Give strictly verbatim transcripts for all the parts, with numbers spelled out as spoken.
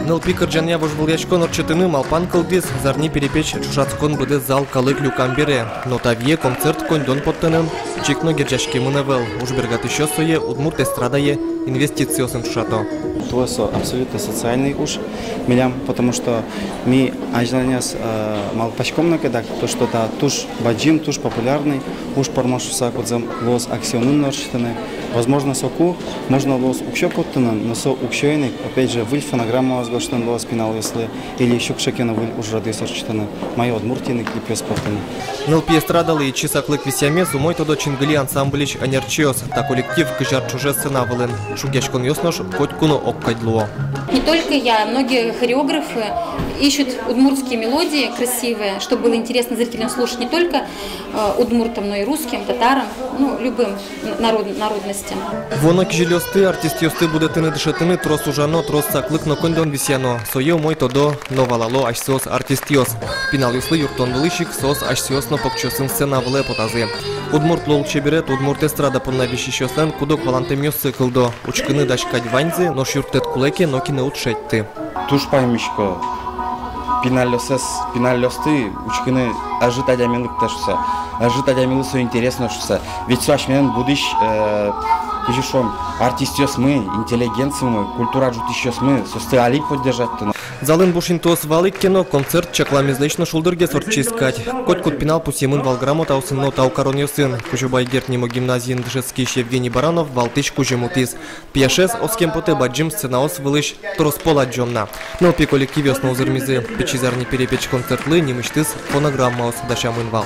Нылпи кырӟанъя вожвылъяськон ортчытыны малпан кылдӥз, зарни перепеч ӵошатскон быдэс зал калык люкам бере. Но та вие концерт коньдон поттыны чик но герӟаськемын ӧвӧл. Уж бергатӥсьёс сое удмурт эстрадае инвестициосын ӵошато. Туэ со абсолютно социальный уж милям, потому что ми азьланяз, э, малпаськом на ке дак, то, что та туж бадӟым, туж популярный уж пӧрмоз шуыса, кудзэ луоз аксионын но ортчытыны. Возможно, соку можно луоз уксё поттыны, но со уксёен ик, опять же, выль фонограммаос гожтыны луоз пиналъёслы, или ещё кыӵе ке но выль ужрадъёс ортчытыны, мае Удмуртиын ик клипъёс поттыны. Нылпи эстрадалы ичи саклык висъямез умой тодо «Чингыли» ансамблись ӧнерчиос. Та коллектив кызь ар ӵоже сцена вылын. Шугъяськонъёс нош котьку но огкадь луо. Не только я, многие хореографы ищут удмуртские мелодии красивые, чтобы было интересно зрителям слушать не только, э, удмуртам, но и русским, татарам, ну, любым н-, народ-, народностям. Вуоно кизилиосты, артистъёсты будэтыны, дышетыны трос ужано, трос саклык но коньдон висъяно. Сое умой тодо но валало асьсэос артистъёс. Пиналъёслы юрттон вылысь ик соос асьсэос но покчиосын сцена вылэ потазы. Удмурт лулчеберет, удмурт эстрада понна висисьёслэн куд-ог валантэмъёссы кылдо. Учкыны дась кадь ваньзы, нош юрттэт кулэ ке, нокинэ уд шедьты. Туж паймисько пиналъёсыз, пиналъёсты учкыны ӧжыт адямилы кытэ шуыса, ӧжыт адямилы со интересно шуыса. Ведь со асьмелэн будӥсь, э, кызьы шуом, артистъёсмы, интеллигенцимы, культура ӝутӥсьёсмы, соосты али ик поддержать кароно. Залын буш интыос вал ик ке но, концерт чакламезлэсь но шулдыргес ортчиз кадь. Котькуд пинал пусъемын вал грамотаосын но тау каронъёсын. Кузебай Герд нимо гимназиын дышетскись Евгений Баранов валтӥсь кузьым утӥз. Пияшез, оскем потэ, бадӟым сценаос вылысь трос пол адӟон на. Нылпи коллективъёс но узырмизы. Пичи зарни перепеч концертлы нимысьтыз фонограммаос дасямын вал.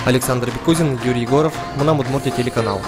Александр Бекузин, Юрий Егоров, «Мынам Удмуртие» телеканал.